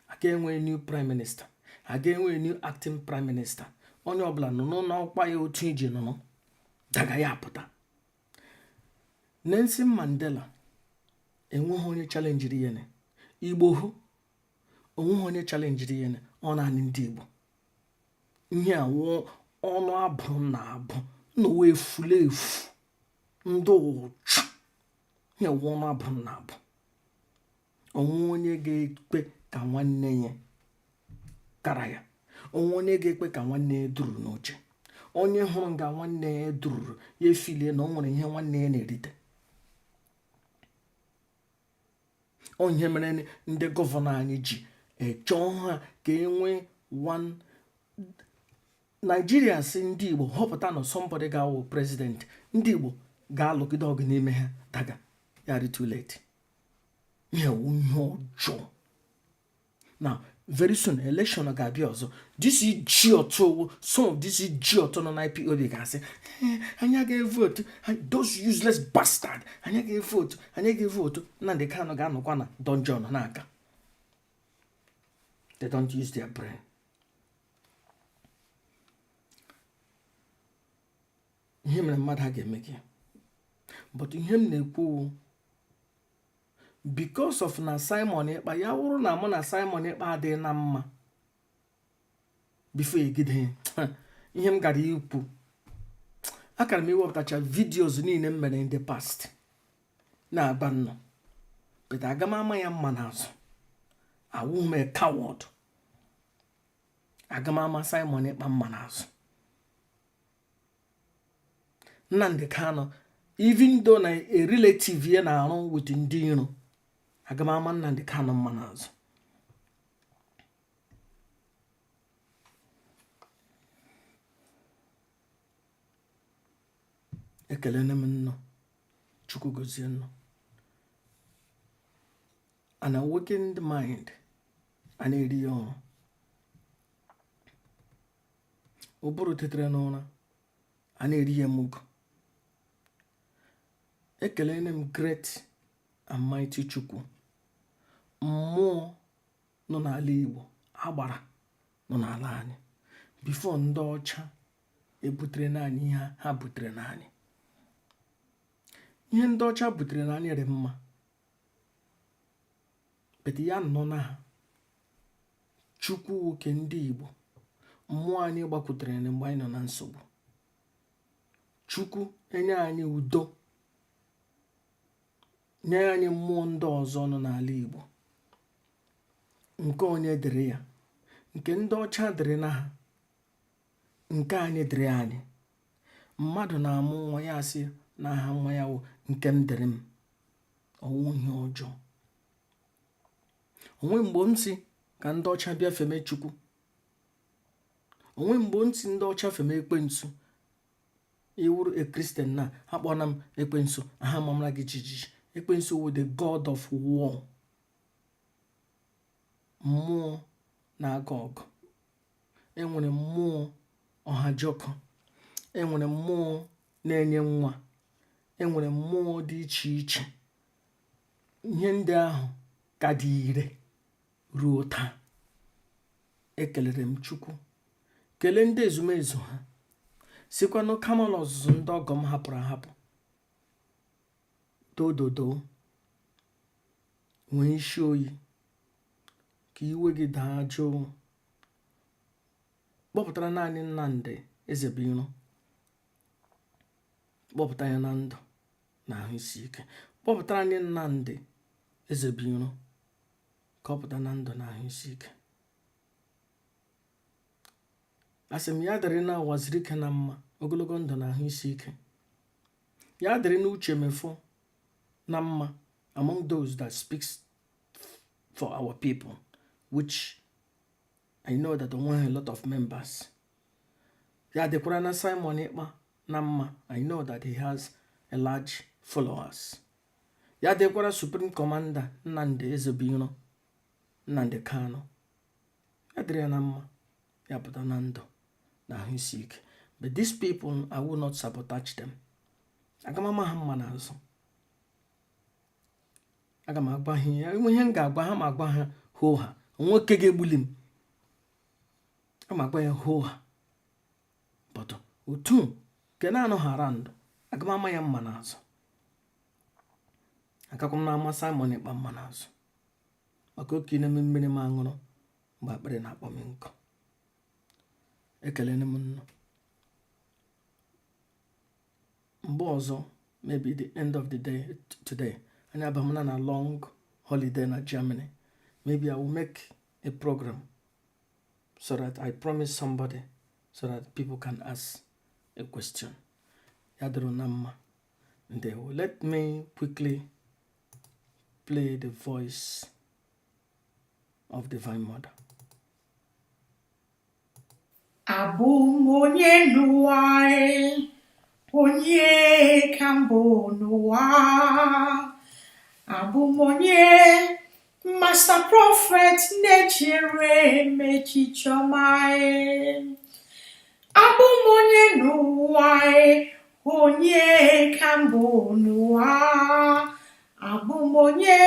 A ga-enwe new prime minister, a ga-enwe new acting prime minister. Onye ọbụla nọ n'ọkwa ya otu iji nọrọ daga ya apụta. Nelson Mandela enweghị onye challengeri ya. Igbo hụ, onweghị onye challengeri ya. Ọ naanị ndị Igbo ihe a wụ ọnụ abụ na abụ n'ụwa efulefu ndị ụchụ. Ihe wụ ọnụ abụ na abụ. Onwe onye ga-ekpe ka nwanne ya kara ya? Onwe onye ga-ekpe ka nwanne ya duru n'oche? Onye hụrụ nga nwanne ya dururu ya efilie na o nwere ihe nwanne ya na-erite. Onye mere ndị governor anyị ji echọọ ha ka e nwee one Nigeria, si ndị Igbo họpụta na somebody ga-awụ president, ndị Igbo ga-alụgide ọgụ n'ime ha daga ya dị too late. Ihe wụ ihe ọjọọ na very soon election ga-abịa ọzọ. This idiot, some of this idiot nọ na IPOB ga-asị anyị agaghị vote. Those useless bastard, anyị agaghị vote, anyị agaghị vote. Nnamdi Kanu ga-anọkwa na dungeon na-aga. They don't use their brain. Ihe mere mmadụ a ga-eme gị, but ihe m na-ekwu, because of na Simon Ekpa, ya wụrụ na mụ na Simon Ekpa adịghị na mma before egide ihe m gara ikwu, akara m iwepụtacha videos niile m mere in the past na-agba nnọ, but aga m ama ya mma n'azụ. Awụghị m a coward. Aga m ama Simon Ekpa mma n'azụ. Nnamdi Kanu, even though na a relative ya na-arụ with ndị iro, aga m ama Nnamdi Kanu mma n'azụ. Ekelene m nnọọ, Chukwu gozie nnọọ. An awakened mind a na-eri ya ọrụ. Ụbụrụ tetere n'ụra a na-eri ya mugu. Ekelene m great and mighty Chukwu. Mmụọ nọ n'ala Igbo, agbara nọ n'ala anyị before ndị ọcha ebutere n'anyị ihe ha butere n'anyị. Ihe ndị ọcha butere n'anyị dị mma. But ya nọ na ha, Chukwu nwoke ndị Igbo, mmụọ anyị gbakwutere mgbe anyị nọ na nsogbu. Chukwu enye anyị udo, nye anyị mmụọ ndị ọzọ nọ n'ala Igbo. Nke onye dịrị ya, nke ndị ọcha dịrị na ha, nke anyị dịrị anyị. Mmadụ na-amụ nwa ya, asị na aha nwa ya wụ nke m dịrị m. Ọwụ ihe ọjọọ onwe mgbe m si ka ndị ọcha bịa feme Chukwu, onwe mgbe m si ndị ọcha feme ekwensu. Iwuru a Christian na akpọna m ekwensu, aha mamara gị jijiji. Ekwensu wụ the god of war, mmụọ na-aga ọgụ. Enwere mmụọ ọhajọkọ, enwere mmụọ na-enye nwa, enwere mmụọ dị iche iche. Ihe ndị ahụ ka dị ire ruo taa. Ekelere m Chukwu, kelee ndị ezumezu ha, sikwanụ kamala ọzụzụ ndị ọgọ m hapụrụ ahapụ. Dododo, nwee isi oyi ka iwe gị daa jụụ. Kpọpụtara naanị Nnamdi Ezebiro, kpọpụta ya na ndụ na ahụ isi ike. Kpọpụtara anyị Nnamdi Ezebiro ka ọ pụta na ndụ na ahụ isi ike. Asị m ya dịrị na waziri ike na mma, ogologo ndụ na ahụ isi ike. Ya dịrị na Uche Mefo na mma, among those that speaks for our people, which I know that onwe a lot of members. Ya dịkwara na Simon Ekpa na mma. I know that he has a large followers. Ya dịkwara Supreme Commander Nnamdi Ezebiro, Nnamdi Kanu, ya dịrị ya na mma, ya pụta na ndụ na ahụ isi ike. But these people, I will not sabotage them. Aga m ama ha mma n'azụ. Aga m agwa ha ihe ihe m ga-agwa ha, ma agwa ha hoo ha. Nwoke ga-egbuli m, aga m agwa ya hoo ha. But otu nke na-anọghị around, aga m ama ya mma n'azụ. Agakwa m na-ama Simon Ekpa mma n'azụ, maka oke na-eme mmiri m aṅụrụ mgbe akpịrị na-akpọ m nkụ. Ekelene m nnụ. Mgbe ọzọ, maybe the end of the day today, anyị abamana na long holiday na Germany. Maybe I will make a program so that I promise somebody, so that people can ask a question. Ya dịrị na mma. Ndewo. Let me quickly play the voice of Divine Mother. Abụ m onye n'ụwa e, onye ka mbụ n'ụwa. Abụ m onye Master Prophet na-echere m echiche ọma e. Abụ m onye n'ụwa e, onye ka mbụ n'ụwa. Abụ m onye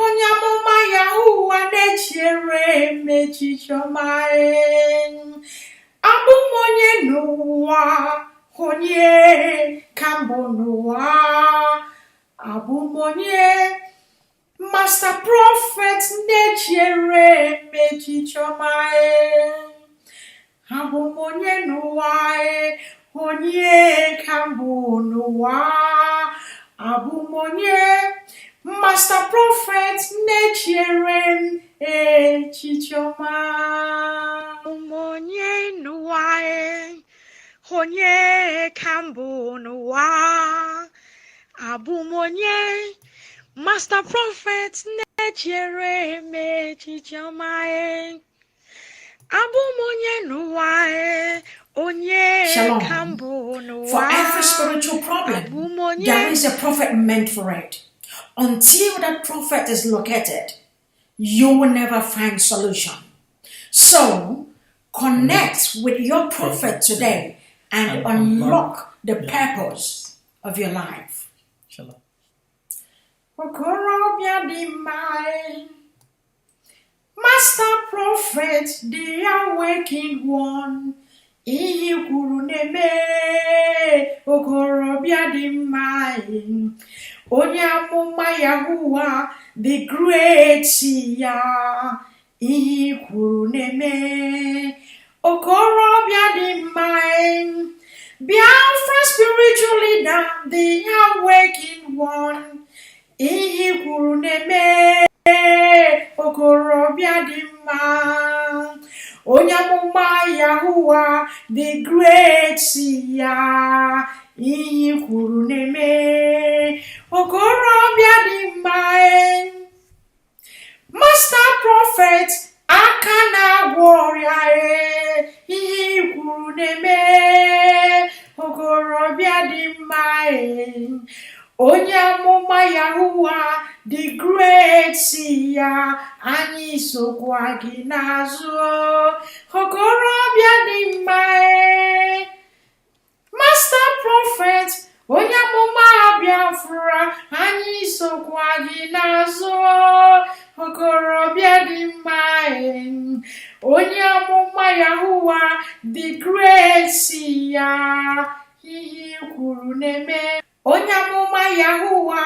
onye amụma ya ụwa na-echere m echiche ọma e. Abụ m onye n'ụwa, onye ka mbụ n'ụwa. Abụ m onye Master Prophet na-echere m echiche ọma e. Abụ m onye n'ụwa e, onye ka mbụ n'ụwa. Abụ m onye Master Prophet na-echere m echiche ọma. Abụ m onye n'ụwa e, onye ka mbụ n'ụwa. Abụ m onye Master Prophet na-echere m echiche ọma e. Abụ m onye n'ụwa e, onye Shalom. Ka mbụ n'ụwa. For every spiritual problem, Abụ m onye there is a prophet meant for it. Until that prophet is located, you will never find solution. So connect with your prophet today and And unlock the your purpose of your life. Shalom. Okorobịa dị mma e. Master Prophet, the awakened one, ihe i kwuru na-eme. Okorobịa dị mma e. Onye amụma Yahuwa the Great ya, ihe i kwuru na-eme. Okorobịa dị mma e. Biafra spiritual leader, the awakened one. Ihe i kwuru na-eme, okorobịa dị mma. Onye amụma Yahuwa the Great ya, ihe i kwuru na-eme, okorobịa dị mma e. Master Prophet, aka na-agwọ ọrịa e, ihe i kwuru na-eme, okorobịa dị mma e. Onye amụma Yahuwa the Great ya, anyị sokwa gị n'azụ, okorobịa dị mma e. Master Prophet, onye amụma Biafra, anyị sokwa gị n'azụ, okorobịa dị mma e. Onye amụma Yahuwa the Great ya, ihe i kwuru na-eme. Onye amụma Yahuwa